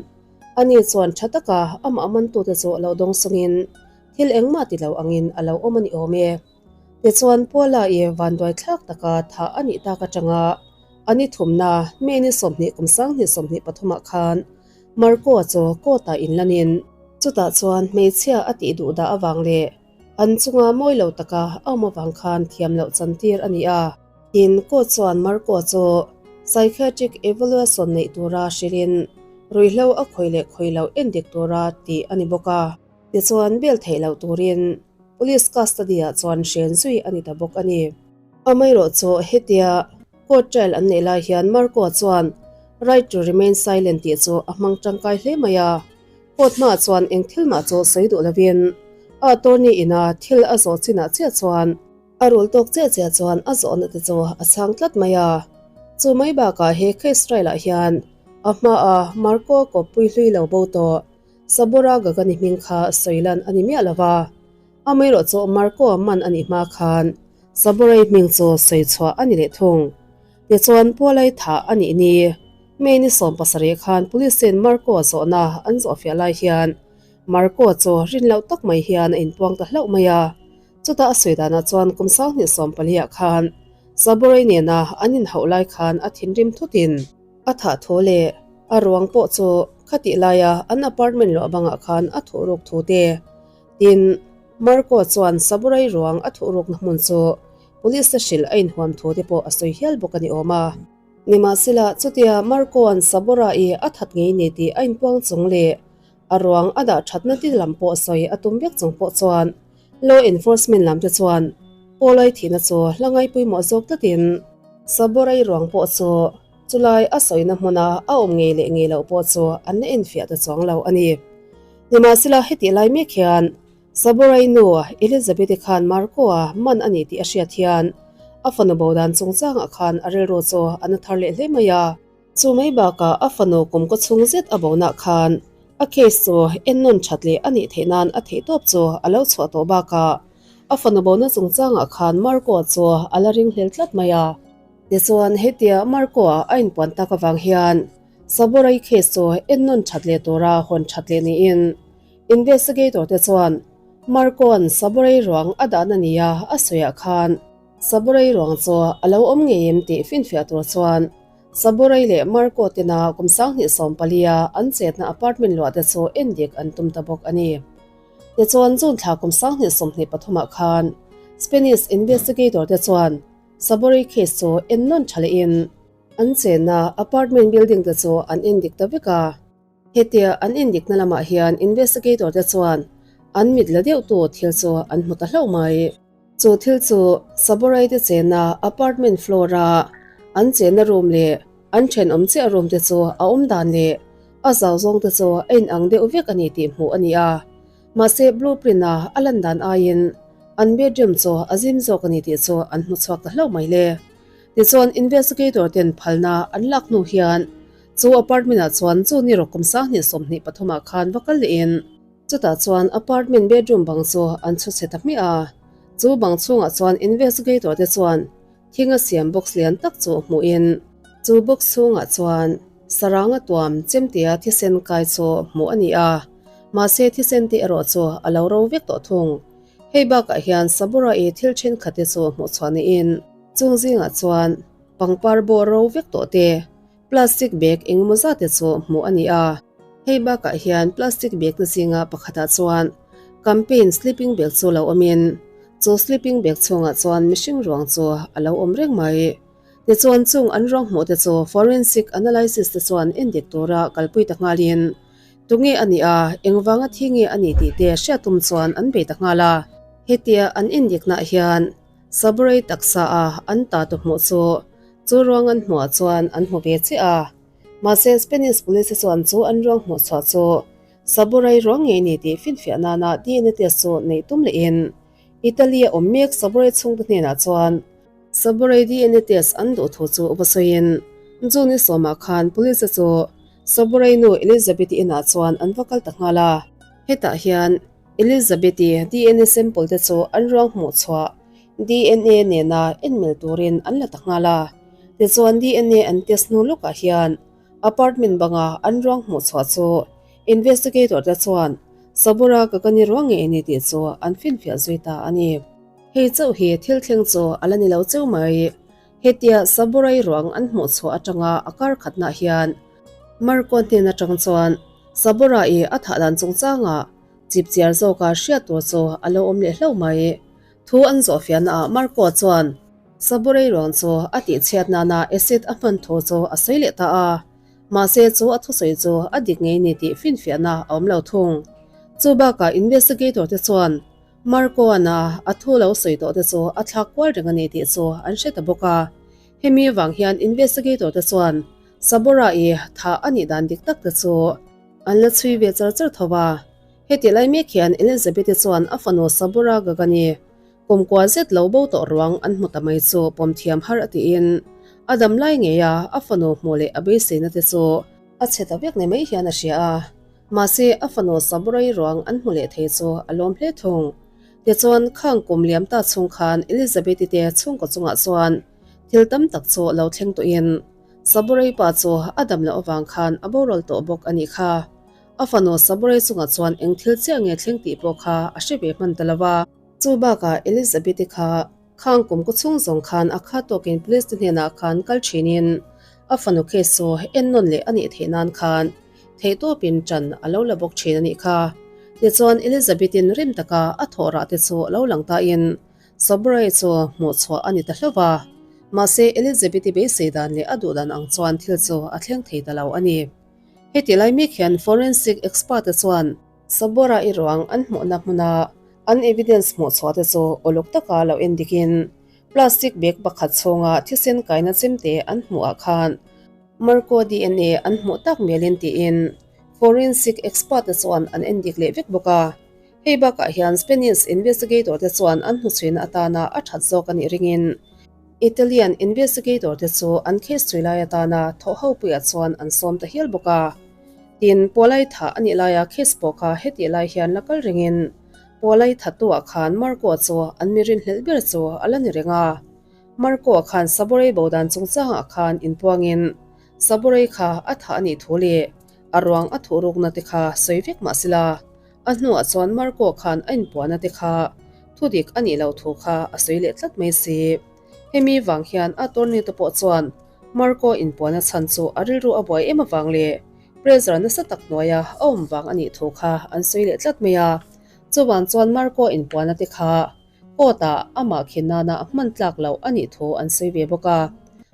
ani chuan tha taka amah mantute chu lo dawng sawngin thil engmah ti lo angin a lo awm a ni awm e. Tichuan Paula-i vanduai thlak taka thah a nih tak atanga a ni thumna May ni 20 kum 2023 ah khan Marco-a chu court-ah inlanin chutah chuan hmeichhia a tih duh dah avang leh an chunga mawi lo taka a awm avang khan thiam loh chantir a ni a. Tin, court chuan Marco-a chu psychiatric evaluation neih tura hrilhin ruihhlo a khawih leh khawih loh endik tura tih a ni bawk a. Tichuan bail theih loh turin police custody-ah chuan hren zui a ni ta bawk a ni. Amaherawh chu hetia court trial an neih lai hian Marco chuan right to remain silent tih chu a hmang tangkai hle mai a. Court hmaah chuan eng thil mah chu sawi duh lovin a attorney ina thil a zawh chinah chiah chuan a rul tawk chiah chiah chuan a zawhna te chu a chhang tlat mai a. Chu mai bakah he case trial ah hian a hmaa Marco kawppui hlui lo bo tawh Sabora Gagani hming kha sawi lan a ni miah lo va, amaherawh chu Marco-a man a nih hma khan Saborai hming chu sawi chhuah a ni leh thung. Tichuan Pualai thah a nih ni. May ni 17 khan Police-in Marco-a zawhna an zawhfiah lai hian Marco chu rin loh tak mai hian a inpuang ta hlauh mai a. Chutah a sawi danah chuan kum 2014 ah khan Saborai nena an inhauh lai khan a thinrim thutin, A thah thu leh a ruang pawh chu khatih laia an apartment luah bangah khan a thuh ruk thu te. Tin, Marco chuan Saburai ruang a thuh rukna hmun chu police te hrilh a inhuam thu te pawh a sawi hial bawk a ni awm a. Nimahsela, chutia Marco-a'n Saburai a that ngei ni tih a inpuang chung leh a ruang a dah thatna ti lam pawh sawi a tum vek chung pawh chuan law enforcement lam te chuan Paul-ai thihna chu hla ngaipawimawh zawk tlatin Saburai ruang pawh chu Chulai a sawina hmuna a awm ngei leh ngei loh pawh chu an la enfiah ta chuang lo a ni. Nimahsela hetih lai mek hian Saburai nu Elizabeth-i khan Marco-a man a ni tih a hriat hian a fanu bo dan chungchangah khan a rilru chu a na thar leh hle mai a. Chu mai bakah a fanu kum kaw chhung zet a bonah khan a case chu ennawn that leh a nih theih nan a theihtawp chu a lo chhuah tawh bakah a fanu bona chungchangah khan Marco-a chu a la ringhlel tlat mai a. Tichuan, hetia Marco-a a inpuan tak avang hian Saborai case chu ennawn that leh tura hawn that leh niin investigator te chuan Marco-a'n Saborai ruang a dahna nia a sawiah khan Saborai ruang chu a lo awm ngei em tih finfiah tur chuan Saborai leh Marco tena kum 2014-a an chetna apartment luah te chu endik an tum ta bawk a ni. Tichuan, June thla kum 2023-ah khan Spanish investigator te chuan Saborai case chu ennawn tha lehin. An chenna apartment building te chu an endik ta vek a. Hetia an endikna lamah hian investigator te chuan an mit la deuh tu thil chu an hmu ta hlauh mai. Chu thil chu Saborai te chenna apartment floor a an chenna room leh an thenawm chiah room te chu a awm dan leh a zau zawng te chu a inang deuh vek a ni tih hmuh a ni a. Mahse blueprint a a lan dan aiin an bedroom chu a zim zawk a ni tih chu an hmu chhuak ta hlauh mai le. Tichuan investigator ten phalna an lak hnu hian Chu apartment ah chuan chu ni rawk kum 2023 ah khan va kal lehin chutah chuan apartment bedroom bang chu an chhu chhe ta hmiah a. Chu bang chhungah chuan investigator te chuan thing a siam box lian tak chu hmuhin chu box chhungah chuan sarang a tuam chemtia thisen kai chu hmuh a ni a, mahse thisen te erawh chu a lo ro vek tawh thung. Hei bakah hian Sabura-i thil thenkhat te chu hmuh chhuah niin chung zingah chuan pangpar bawh ro vek tawh te, Plastic bag engemaw zat te chu hmuh a ni a, hei bakah hian plastic bag te zinga pakhatah chuan campaign sleeping bag chu lo awmin chu sleeping bag chhungah chuan mihring ruang chu a lo awm reng mai. Tichuan chung an ruang hmuh te chu forensic analysis te chuan endik tura kalpui ta nghalin tunge a nih a, engvanga thi nge a ni tih te hriat tum chuan an bei ta nghal a. Hetia an endiknaah hian Saburai taksa a an ta tu hmuh chu chu ruang an hmuh ah chuan an hmu ve chiah a. Mahse Spanish police chuan chu an ruang hmuh chhuah chu Saburai ruang ngei ni tih finfiah nana DNA test chu neih tum lehin Italy a awm mek Saburai chhungte hnenah chuan Saburai DNA test an duh thu chu va sawiin June ni sawmah khan police chu Saburai nu Elizabeth-i inah chuan an va kal ta nghal a. Hetah hian Elizabeth-i DNA sample te chu an ruang hmuh chhuah DNA nena enmel turin an la ta nghal a. Tichuan DNA an test hnu lawkah hian apartment banga an ruang hmuh chhuah chu investigator te chuan Sabura Kakani ruang ngei a ni tih chu an finfiah zui ta a ni. Hei chauh hi thil thleng chu a la ni lo cheu mai. Hetia Saburai ruang an hmuh chhuah atanga a kar khatnaah hian Marco hnen atang chuan Saburai a thah dan chungchangah Chipchiar zawka hriat tur chu a lo awm leh hlauh mai. Thu an zawh fiahnaah Marco chuan Saburai ruang chu a tihchhiat nana acid a hman thu chu a sawi leh ta a. Mahse chu a thusawi chu a dik ngei ni tih finfiahna a awm lo thung. Chu bakah investigator te chuan Marco-a'n a thu lo sawi tawh te chu a thlak kual reng a ni tih chu an hre ta bawk a. Hemi avang hian investigator te chuan Sabora-i thah a nih dan dik tak te chu an la chhui ve char char tho a. Heti lai mek hian Elizabeth-i chuan a fanu Sabora Gagani kumkua zet lo bo tawh ruang an hmu ta mai chu pawm thiam har a tiin a dam lai ngei a, a fanu hmuh leh a beiseina te chu a chhe ta vek ni mai hian a hria a. Mahse, a fanu Saburai ruang an hmu leh thei chu a lawm hle thung. Tichuan, khang kum liam ta chhung khan Elizabeth-i te chhungkaw chungah chuan thil tam tak chu lo thleng tawhin Saburai pa chu a dam loh avang khan a boral tawh bawk a nih kha. A fanu Saburai chungah chuan eng thil chiah nge thleng tih pawh kha a hre ve hman ta lo a. Chu bakah Elizabeth-i kha Khang kum kaw chhung zawng khan a kha tawkin police te hnenah khan kal thinin a fanu case chu ennawn leh a nih theih nan khan theihtawpin ṭan a lo la bawk ṭhin a nih kha. Tichuan Elizabeth-in rim taka a thawh rah te chu lo lang tain Sobrai chu hmuh chhuah a ni ta hlauh va. Mahse Elizabeth-i beisei dan leh a duh dan ang chuan thil chu a thleng thei ta lo a ni. Heti lai mek hian forensic expert te chuan Sabora-i ruang an hmuhna hmuna an evidence hmuh chhuah te chu uluk taka lo en dikin plastic bag pakhat chhunga thisen kaina chemte an hmuh ah khan Marco DNA an hmuh tak melin tiin forensic expert te chuan an en dik leh vek bawk a. Hei bakah hian Spanish investigator te chuan an hnuchhuina atana a that zawk a nih ringin Italian investigator te chu an case chhui lai atana thawh ho puiah chuan an sawm ta hial bawk a. Tin, Pualai thah a nih laia case pawh kha hetih lai hian la kal rengin Pualai thattu-ah khan Marco chu an mi rinhlelh ber chu a la ni reng a. Marco khan Saborei bo dan chungchangah khan inpuangin Saborei kha a thah a nih thu leh a ruang a thuh rukna te kha sawi vek mah sela a hnuah chuan Marco khan a inpuahna te kha thudik a nih loh thu kha a sawi leh tlat mai si. Hemi vang hian a attorney te pawh chuan Marco inpuahna chhan chu a rilru a buai em avang leh pressure nasa tak hnuaia a awm vang a nih thu kha an sawi leh tlat mai a. Chuvang chuan Marco inpuahna te kha court ah amah khin nana hman tlak loh a nih thu an sawi ve bawk a.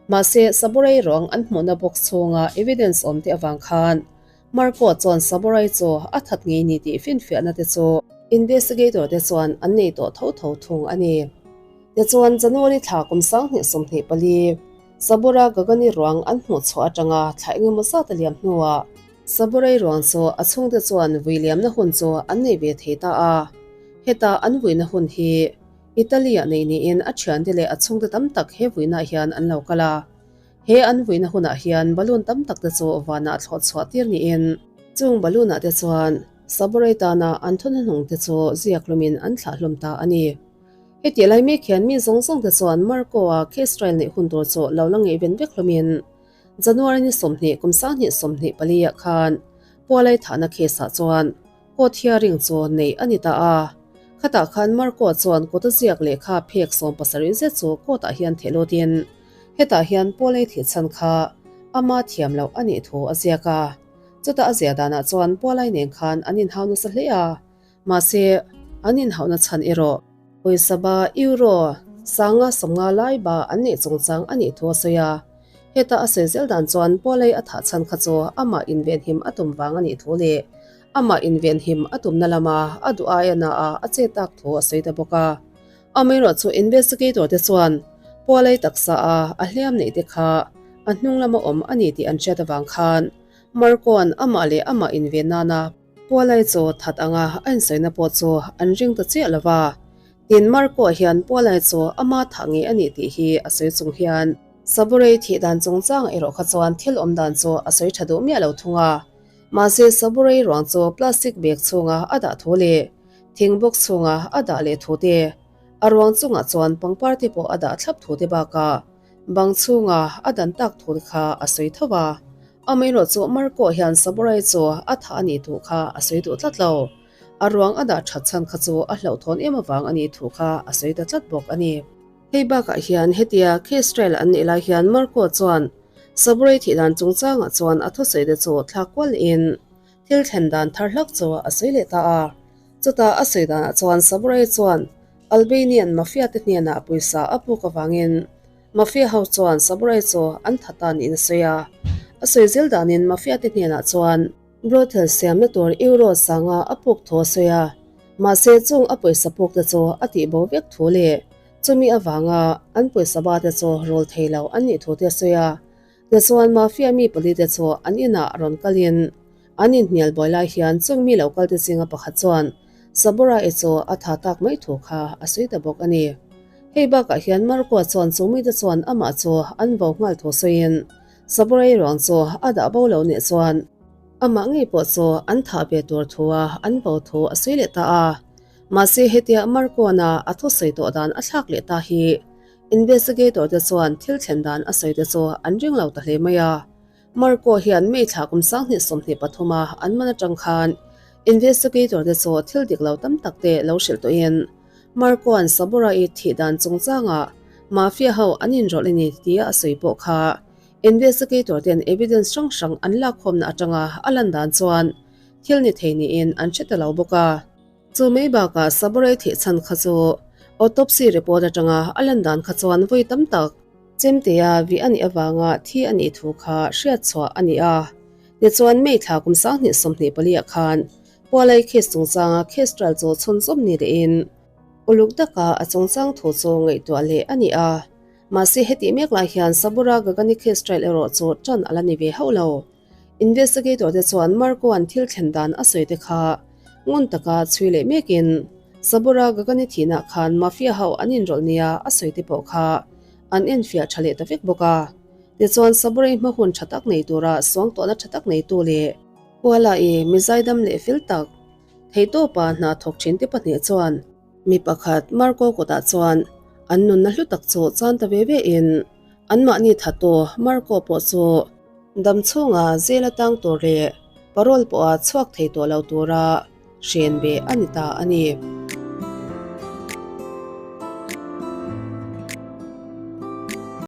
Mahse, Saburai ruang an hmuhna box chhunga evidence awm te avang khan Marco chuan Saburai chu a that ngei ni tih finfiahna te chu investigator te chuan an nei tawh tho tho thung a ni. Tichuan, January thla kum 2024, Sabura Gagani ruang an hmuh chhuah atanga thla engemaw zat a liam hnuah Saburai ruang chu a chhungte chuan vui liamna hun chu an nei ve thei ta a. Heta an vuina hun hi Italy-ah nei niin a thiante leh a chhungte tam tak he vuinaah hian an lo kal a. He an vuina hunah hian balloon tam tak te chu vanah thlawh chhuah tir niin chung balloon-ah te chuan Saburai tana an thawhna hnung te chu ziak hlumin an thlah hlum ta a ni. Heti lai mek hian mi zawng zawng te chuan Marco-a case trial neih hun tur chu lo la ngaihven vek hlawmin January ni 20 kum 2024 ah khan Pualai thahna case ah chuan court hearing chu neih a ni ta a. Khatah khan Marco chuan kut a ziak lehkha phek 17 zet chu court ah hian theh lutin hetah hian Pualai thih chhan kha ama thiam loh a nih thu a ziak a. Chutah a ziah danah chuan Pualai nen khan an inhau nasa hle a. Mahse, an inhauhna chhan erawh pawisa ba euro 550 lai ba an neih chungchang a nih thu a sawi a. Heta a sawi zel dan chuan Pawlei a thah chhan kha chu amah invenhim a tum vang a nih thu leh amah invenhim a tumna lama a duh aia na a a che tak thu a sawi ta bawk a. Amaherawhchu investigator te chuan Pawlei taksa a a hliam neih te kha a hnung lama awm a ni tih an hriat avang khan Marco-a'n amah leh amah inven nana Pualai chu that anga a insawina pawh chu an ring ta chiah lo va. Tin, Marco hian Pualai chu ama thah ngei a nih tih hi a sawi chung hian Saburei thih dan chungchang erawh kha chuan thil awm dan chu a sawi tha duh miah lo thung a. Mahse, Saburei ruang chu plastic bag chhunga a dah thu leh thing box chhunga a dah leh thu te, a ruang chungah chuan pangpar te pawh a dah thlap thu te bakah bang chhunga a dan tak thu te kha a sawi tho va. Amaherawh chu Marco hian Samurai chu a thah a nih thu kha a sawi duh tlat lo. A ruang a dah that chhan kha chu a hlauhthawn em avang a nih thu kha a sawi ta tlat bawk a ni. Hei bakah hian hetia case trial an neih lai hian Marco chuan Samurai thih dan chungchangah chuan a thusawi te chu thlak kual in thil thlen dan thar hlak chu a sawi leh ta a. Chutah a sawi danah chuan Samurai chuan Albanian mafia te hnenah pawisa a puk avangin Mafia ho chuan Samurai chu an tha ta niin a sawi a. A sawi zel danin Mafia te hnenah chuan brothel siamna tur euro sanga a puk thu a sawi a. Mahse chung a pawisa puk te chu a tih bo vek thu leh chumi avanga an pawisa ba te chu rul thei lo an nih thu te a sawi a. Tichuan Mafia mi pali te chu an inah rawn kalin an inhnial buai lai hian chung mi lo kal te zinga pakhat chuan Samurai chu a tha tak mai thu kha a sawi ta bawk a ni. Hei bakah hian Marco chuan chu mite chuan amah chu an vo nghal thu sawiin Samurai ruang chu a dah bo lo nih chuan amah ngei pawh chu an thah ve tur thua an vo thu a sawi leh ta a. Mahse hetia Marco-na a thusawi tawh dan a thlak leh ta hi Investigator te chuan thil thlen dan a sawi te chu an ring lo ta hle mai a. Marco hian May thla kum 2023 a an man atang khan investigator te chu thil dik lo tam tak te lo hrilh tawhin Marco-a'n Sabora-i thih dan chungchangah mafia ho an inrawlh a ni tia a sawi pawh kha investigator ten evidence hrang hrang an lakkhawmna atanga a lan dan chuan thil ni thei niin an hre ta lo bawk a. Chu mai bakah Saburai thih chhan kha chu autopsy report atanga a lan dan kha chuan vawi tam tak chemtea vih a nih avanga thi a nih thu kha hriat chhuah a ni a. Tichuan May thla kum 2024 ah khan Pualai case chungchanga case trial chu chhunzawm ni lehin uluk taka a chungchang thu chu ngaihtuah leh a ni a. Mahse hetih mek lai hian Sabura Gagani case trial erawh chu tan a la ni ve hauh lo. Investigator te chuan Marco-a'n thil thlen dan a sawi te kha ngun taka chhui leh mekin Sabura Gagani thihna khan mafia ho an inrawlh nia a sawi te pawh kha an enfiah tha leh ta vek bawk a. Tichuan Sabura-i hma hun tha tak nei tura suangtuahna tha tak neitu leh Kuala-i mi zaidam leh fel tak theihtawpa hna thawk thin te pahnih chuan mi pakhat Marco kutah chuan an nunna hlu tak chu chan ta ve ve in anmahni thatu Marco pawh chu Dam chhunga zela tang tur leh parole pawha chhuak thei tawh lo tura hren ve a ni ta a ni.